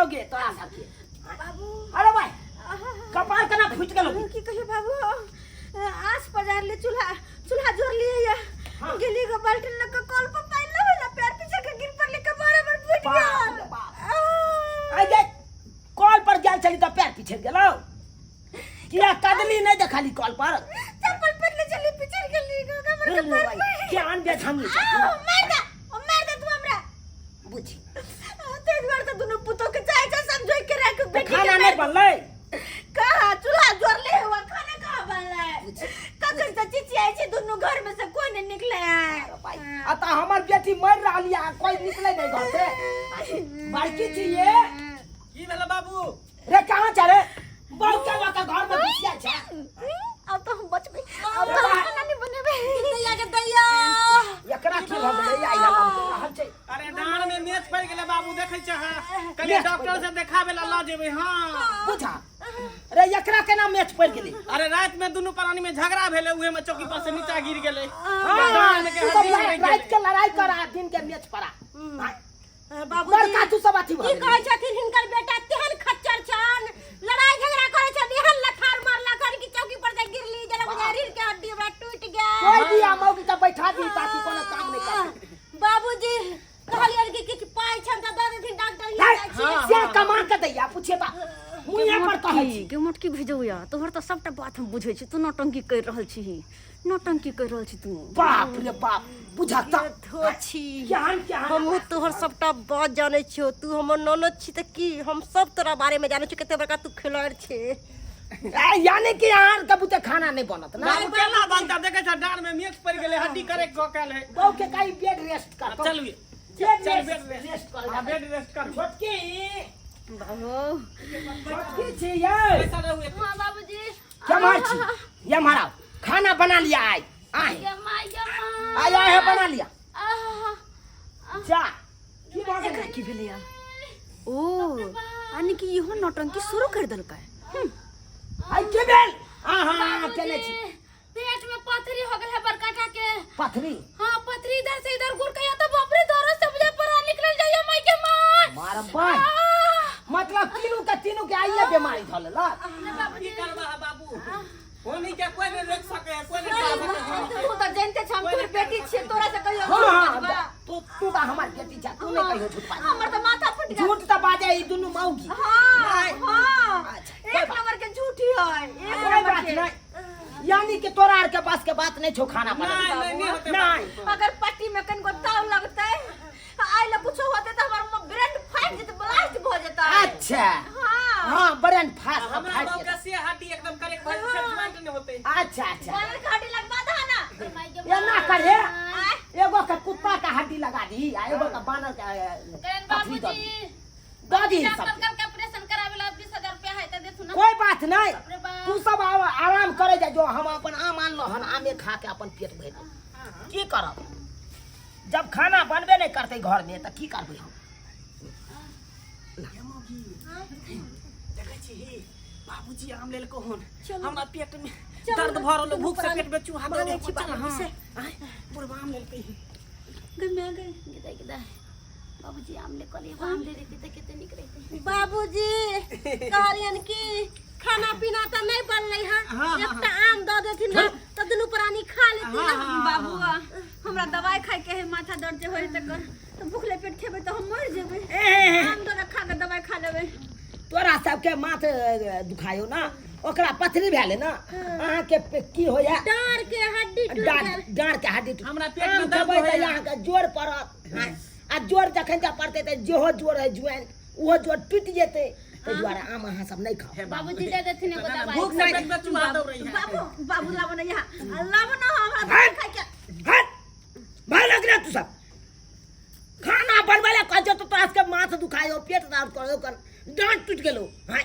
गेलौ गे तोरा सबके? बाबू। अरे भाई, कपार केना फूटि गेलौ? की कहियो बाबू, आस पजार ले, चूल्हा चूल्हा जोड़ लिए या। गेली गो बाल्टी लग के कल पर पानी लगे ला, पैर पीछे के गिर पड़ले, कपार हमर फूट बाप गेल। रे बाप। आइ जे कल पर गेल छली तऽ पैर पीछे गेलौ किया? कदली नहि देखली कल पर? चप्पल पहनले चली, पिछड़ गेली गो कमर के पैर पर। केहन बेढंगी छै। आ, मार दे, मार दे तू हमरा। बुझी। ते दुआरे तऽ दुनू पुतोह के चाहे छै समझोइ के राख तऽ बेटी के। खाना नहि बनलै? कहाँ चूल्हा जोड़ले हुआ, खाना कहाँ बनलै? कखन से चिचियाइ छै दुनू, घर में से कोई नहीं निकले है। भाई, आ तऽ हमर बेटी मरि रहल यऽ आ कोइ निकलै नहि घर से। बड़की छी ये। की भेलै बाबू? रे, कहाँ छै रे? बहुत के बात घर में घुसिया छै। अब तो हम बचबे, अब तो हम खाना नहीं बनेबे। दैया के दैया। एकरा की भऽ गेलै? आइ रहल छै। अरे, डाँड़ में मेच पड़ि गेलै बाबू, देखै छै अहाँ, कनि मेच डॉक्टर से देखाबे ला लऽ जेबै। हँ। बुझा रे, एकरा केना मेच पड़ि गेलै? अरे, राति में दुनू प्राणी में झगड़ा भेलै, उहे में चौकी पर से नीचा गिर गेलै। हाँ, डाँड़ के तू सब हड्डी झड़कि राति गेलै। के लड़ाई कर आ दिन के मेच पड़ा। बाबू, बड़का तू सब अथी भऽ की गेलै। कहै छथिन, हिनकर बेटा तेहन खच्चर छन, लड़ाई झगड़ा करै छन, एहन लथार मारलक हन कि चौकी पर से गिरली, जेना बुझाय रीढ़ के हड्डी हमरा टूटि गेल। कोई दिया मौगी के बैठा दी ताकि कोनो काम नहीं कर। बाबूजी, कहलियन कि किछु पाइ छन तऽ दऽ देथिन, डॉक्टर ही जाइ छी। से कमा के दैया, पूछे ता मुँहे पर कहै छी। गे मोटकी भेजौया, तोहर तऽ सबटा बात हम बुझै छी। तू नौटंकी करि रहल छी, नौटंकी करि रहल छी तू। बाप रे बाप, बुझा त। धो छी। केहन केहन। हमहूँ तोहर सबटा बात जानै छियौ। तू हमर ननद छी तऽ की, हम सब तोरा बारेमे जानै छियौ, कते बड़का तू खिलाड़ छै। ए, यानी कि अहाँ के बुते खाना नहीं बनत ना? बाबू, केना बनता? देखै छ, डाँड़ में मेच पड़ि गेलै, हड्डी करे कऽ कैल है। बहू के कहीं बेड रेस्ट कर। चलू। बेड चल, रेस्ट, बेड रेस्ट। रेस्ट कर। हाँ, बेड रेस्ट कर। छोटकी। बाबू। छोटकी छी ये। पैसा रहू एते। हाँ बाबूजी। क्या मार छी ये? मारा खाना बना लिया। आय आय। गे माय, गे माय। आय आय है, बना लिया। आहा। जा, की भऽ गेलै? एकरा की भेलैया? ओ यानी कि इहो नौटंकी शुरू कर देलकै। आइ के भेल? अहाँ केने छी? पेट में पथरी हो गेल है बड़का टा के। पथरी? हाँ, पथरी इधर से इधर घुर के तो बाप रे, दर्द से मुझे पर निकल जाइए माई के माँ। मार बाय, मतलब तीनू के आइए बीमारी धऽ लेलक। की करबा है बाबू, होनी के कोई नहीं रोक सके है, कोई नहीं रोक सके है। तू तऽ जानते छ, हम तोर बेटी छियै, तोरा से कहियो हाँ झूठ हाँ बजबा? तू तू तऽ हमर बेटी छा, तू नहि कहियो झूठ बाज। हमर तऽ माथा फुटि गेल। झूठ तऽ बाजे ई दुनू मौगी। हाँ हाँ। अच्छा, कोई एक बात। नंबर के झूठी है, एक कोई नंबर बात के। नहीं, यानी कि तोरा आर के पास के बात नहीं छौ खाना नहीं, बनावे। नहीं, नहीं होते। नहीं। अगर पट्टी में कनिको ताव लगतै, आइ ला कुछो होतै तऽ हमर ब्रेन फाटि जेतै, ब्लास्ट भऽ जेतै। अच्छा। हाँ। हाँ, ब्रेन फास्ट हमरा फाट बाबू जेतै। के से हड्डी एकदम करे भऽ जेतै, ज्वाइंट नहीं होते। अच्छा अच्छा। बानर के हड्डी लगवा दह ना। एना करे, एगो के कुत्ता के हड्डी लगा दी आ एगो के बानर के पथरी दऽ दी, दऽ दी डॉक्टर सबके। कल के ऑपरेशन करावे ला 20,000 रुपया है त देथु ना। कोई बात नहीं। रे बाप। तू सब आराम करे जा, जो हम अपन आम आनलो हन, आमे खा के अपन पेट भरि लेब। की करब, जब खाना बनबे नहीं करते घर में तऽ की करबै हम? देखै छी, बाबूजी आम लेलको हन। हमरा पेट में दर्द भऽ रहल, भूख से पेट में चूहा दौड़ै छी। चल। हाँ आँय, बुढ़वा आम लेलकै। गई मैं गई, गिदा गिदा बाबूजी आम ले कल, एगो आम ले रहते त केते निक रहते। बाबूजी, कहलियन कि खाना पीना तऽ नहि बनलै हँ, एकटा आम दऽ देथिन ने तऽ दुनू प्राणी खा लेथिन ना। बाबू, हमरा दवाई खाय के है, माथा दर्द जे होय तकर, तऽ भूखले पेट खेबै तऽ हम मरि जेबै। आम दऽ दे, खा के दवाई खा लेबै। तोरा सबके माथ दुखायो ना, ओकरा पथरी भेलै ना, अहाँके की होइया? डाँर के हड्डी टूटि डाँर गेल। डाँर के हड्डी टूटि। हमरा पेट में आम दर्द खेबै तऽ होइया। अहाँके जोर पड़त आ जोर जखन जा पड़तै तऽ जेहो जोर है ज्वाइन, ओहो जोर टूटि जेतै। ताहि दुआरे आम अहाँ सब नहि खाउ। बाबूजी, दे देथिन एगो दवाई। भूख से पेट में चूहा दौड़ै है। बाबू, बाबू, लाबो ना यहाँ, लाबो ना, हमरा दवाई खाय के। हट भाई, लग रहा तू सब खाना बनबै लए कहै छौ तऽ तोरा सबके माथ दुखायो, पेट दर्द करो, कर डाँट टूटि गेलो। हाँ,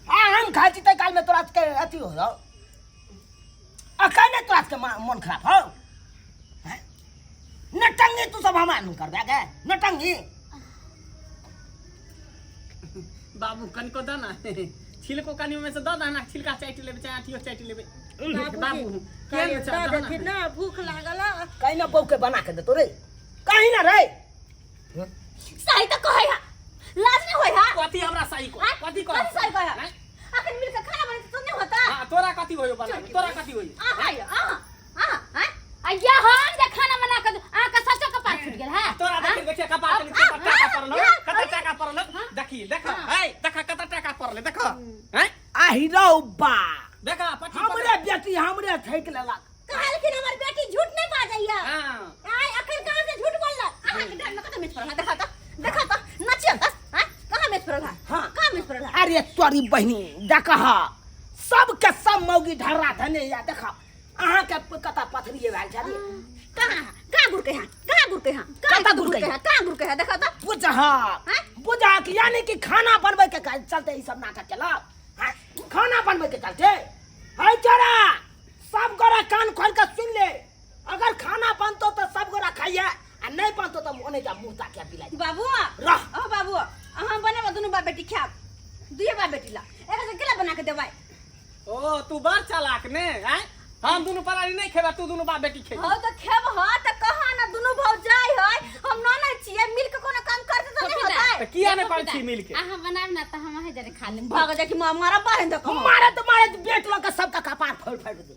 आ हम खाइ छी ताहि कालमे तोरा सबके अथी हो जाओ। अखन नहि तोरा सबके मन खराब हौ? हैं? नटंगी तू सब हमरा नु करबे गे नटंगी। बाबू, कनिको दऽ ना, छिलको कनि ओहिमे से दऽ दह ना, छिलका चाटि लेबै, चाहे आँठियो चाटि लेबै। बाबू, केहन छै? दऽ दह ना। देथिन ना, भूख लागल है। कहीं ना बहू के बना के देतो रे, कहीं ना रे। सही तऽ कहै है, लाज नहीं होय हा कथी हमरा सही को आँय? कथी कथी सही कह आँय? अखन मिल के खाना बने तो नहीं होता हाँ, तोरा कथी होयो बना तोरा कथी होयो आहा यो आहा आहा आँय? अय्या हम जे खाना बना के अहाँ के सचो कपार फूट गेल है तोरा देखी देखिए कपार के कत टाका पड़ल हो कत टाका पड़ल हो देखी देख ए देख कत टाका पड़ल देख हैं आहि रौ बा देख पच्ची हमरे बेटी हमरे ठेक लेलक कहलखिन हमर बेटी झूठ नहीं बाजैया हां आय अखन कहाँ से झूठ बोललक अहाँ के डर में कतऽ मेज पड़ल है देखा तऽ देखा तऽ नचियौ तऽ आँय कहाँ मेज पड़ल है हाँ। कहाँ मेज पड़ल है अरे तोरी बहिनी देखह सबके सब मौगी ढर्रा धने या देख अहाँके कतऽ पथरी भेल छै रे? कहाँ कहाँ गुड़ के है कहाँ गुड़ के है कहाँ कतऽ गुड़ के है कहाँ गुड़ के है देखा तऽ बुझह बुझह कि यानी कि खाना बनबै के चलते ई सब नाटक केलक हाँ, खाना बनबै के चलते है चोरा सब गोरा कान खोल के सुन ले अगर खाना बनतो तो सब गोरा खाइए आ नहीं बनतो तो ओने जा मुंह ताके पिलाई बाबू रह। ओ बाबू अहाँ बनेबा दुनू बाप बेटी खायब दुइये बाप बेटी ला एकरा से केला बना के देबै ओ तू बड़ चालाक ने हैं हम दुनू परानी नहीं खेबा तू दुनू बाप बेटी खेबी हौ तऽ खेब ह तऽ कहा ना दुनू भौ जाय है हम न नै छियै मिल के कोनो काम करते तऽ नहीं होतै तऽ किया नहि करै छी मिल के अहाँ बनायब ना तऽ हम अहीं जरे खा लेब भाग जाय कि माँ मारा बाहर दऽ कहो मारत मारत बेट लऽ के सबका कपार फोड़ फाड़ दे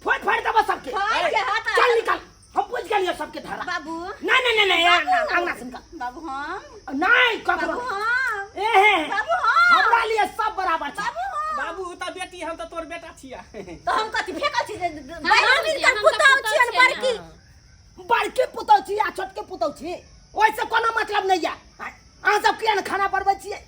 फोड़ फाड़ देबो सबके फोड़ के हाथ चल निकल हम बुझ गेलियो सबके धरा बाबू नहीं नहीं नहीं नहीं अंगना से निकल बाबू हम नहीं ककरो बाबू हम एहे बाबू हम हमरा लिए सब बराबर छै बाबू हम बाबू उ तऽ बेटी हम तऽ तोर बेटा छिया तो हम कथी फेकल छी हाँ, बाबू हम तऽ पुतहु पुतहु छियन छियै बड़की बड़के पुतौ छी आ छोटके पुतौ छी ओहिसँ कोनो मतलब नहि यऽ अहाँ सब किया ने खाना बनबै छियै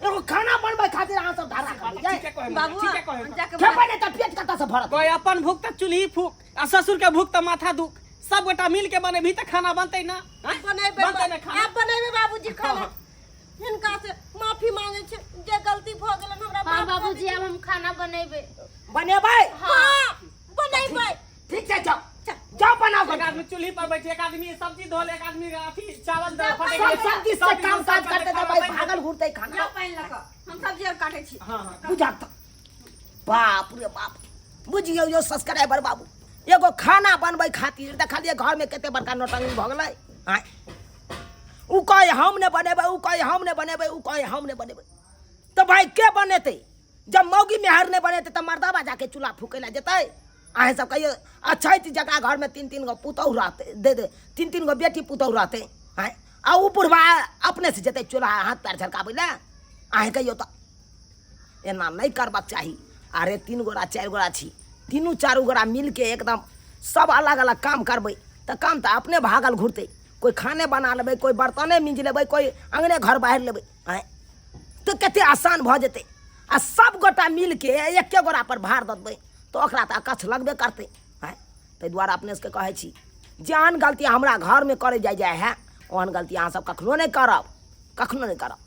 एगो खाना बनबै खातिर अहाँ सब धरा करै ठीके छै कहे बाबू ठीके कहे जाके खेबै नहि तऽ पेट कतऽ से भरत कोई अपन भूख तऽ चूल्ही फूक आ ससुर के भूख तऽ माथा दुख सब गोटा मिल के बनेबही तऽ खाना बनतै ना आँय? बनेबै बनतै ना खाना आब बनेबै बाबूजी खाना हिनका से माफी मांगे छी जे गलती भऽ गेलन हमरा हाँ माफ कऽ बाबूजी अब हम खाना बनेबे बनेबै हाँ बनेबै ठीक छै जाओ जाओ बनाओ एक आदमी चूल्ही पर बैठे एक आदमी सब्जी धोल एक आदमी अथी चावल दे फटे सब सब्जी से काम काज करते तऽ भाई भागल घुरते खाना जाओ पानि लऽ कऽ हम सब्जी आर काटै छी हाँ हाँ बुझा तऽ बाप रे बाप बुझियौ यौ सब्सक्राइबर बाबू एगो खाना बनबै खातिर देखलियै घरमे कते बड़का नौटंकी भऽ गेलै आँय उ कहै हम नहि बनेबै उ कहै हम नहि बनेबै उ कहै हम नहि बनेबै तऽ भाई के बनेतै जब मौगी मेहर नहि बनेतै तऽ मर्दाबा जाके चूल्हा फूकै लए जेतै अहेँ सब कहियौ अछैत जकरा घरमे तीन तीन गो पुतहु रहतै दे दे तीन तीन गो बेटी पुतहु रहतै आँय आ उ बुढ़बा अपनेसँ जेतै चूल्हा हाथ पैर झरकाबै लए अहेँ कहियौ तऽ एना नहि करबाक चाही अरे तीन गोरा चारि गोरा छी तीनू चारू गोरा मिलके एकदम सब अलग अलग काम करबै तऽ काम तऽ अपने भागल घुरतै कोइ खाने बना लेबै कोइ बर्तने मिंज लेबै कोइ अङ्गने घर बाहर लेबै आँय तऽ कते आसान भऽ जेतै आ सब गोटा मिलके एके गोरा पर भार दऽ देबै तऽ ओकरा तऽ अकछ लगबे करतै आँय ताहि दुआरे अपने सबके कहै छी जेहन गलती हमरा घरमे करै जाइ जाइ हइ ओहन गलती अहाँ सब कखनो नहि करब कखनो नहि करब।